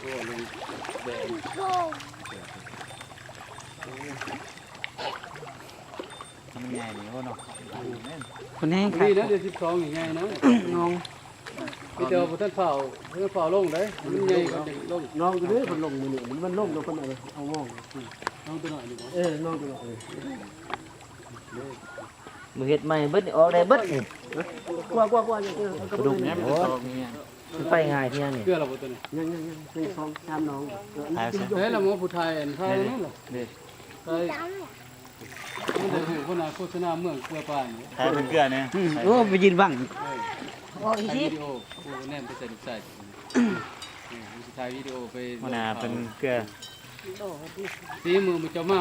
ໂອ້ ລົງແບບ ມັນໃຫຍ່ນີ້ບໍ່ເນາະ ມັນແຮງ ນີ້ນະ ເດືອນສິບສອງນີ້ໃຫຍ່ນະ ນ້ອງ ມີແຕ່ວ່າບໍ່ທັນຟ້າວ ບໍ່ທັນຟ້າວລົງເດ້ ມັນໃຫຍ່ກ່ອນຈັ່ງລົງ ນ້ອງຢູ່ເດ້ ເພິ່ນລົງມື້ນີ້ ມັນລົງແລ້ວເພິ່ນເອົາ ເອົາມອງ ນ້ອງຕົວນ້ອຍນີ້ບໍ່ ເອີ ນ້ອງຕົວນ້ອຍ ເອີ ບໍ່ເຮັດໃໝ່ເບິດນີ້ ອອກໄດ້ເບິດນີ້ ກວ່າ ກວ່າ ກວ່າ ເອີ ກະດູກນີ້ ມັນໄປງ່າຍເທື່ອນີ້ ເກືອແລ້ວບໍ່ຕົວນີ້ ຍັງ ຍັງ ຍັງ ຍັງສອງສາມໜອງ ເອີ ໃສ່ລະໝໍຜູ້ຖ່າຍ ອັນຖ່າຍນັ້ນລະ ເດ້ ໃສ່ ມັນໄດ້ຮູ້ຄົນໜ້າໂຄສະນາເມືອງເກືອປານນີ້ ຖ່າຍເປັນເກືອແດ່ ໂອ້ ໄປຢືນບັງ ເອີ ໂອ້ ອີກ ຖ່າຍວິດີໂອ ໂອ້ ແນມໄປໃສ່ລູກຊາຍ ເອີ ມັນຊິຖ່າຍວິດີໂອໄປ ຫົວໜ້າເປັນເກືອ ສີມື ມື້ເຈົ້າມາ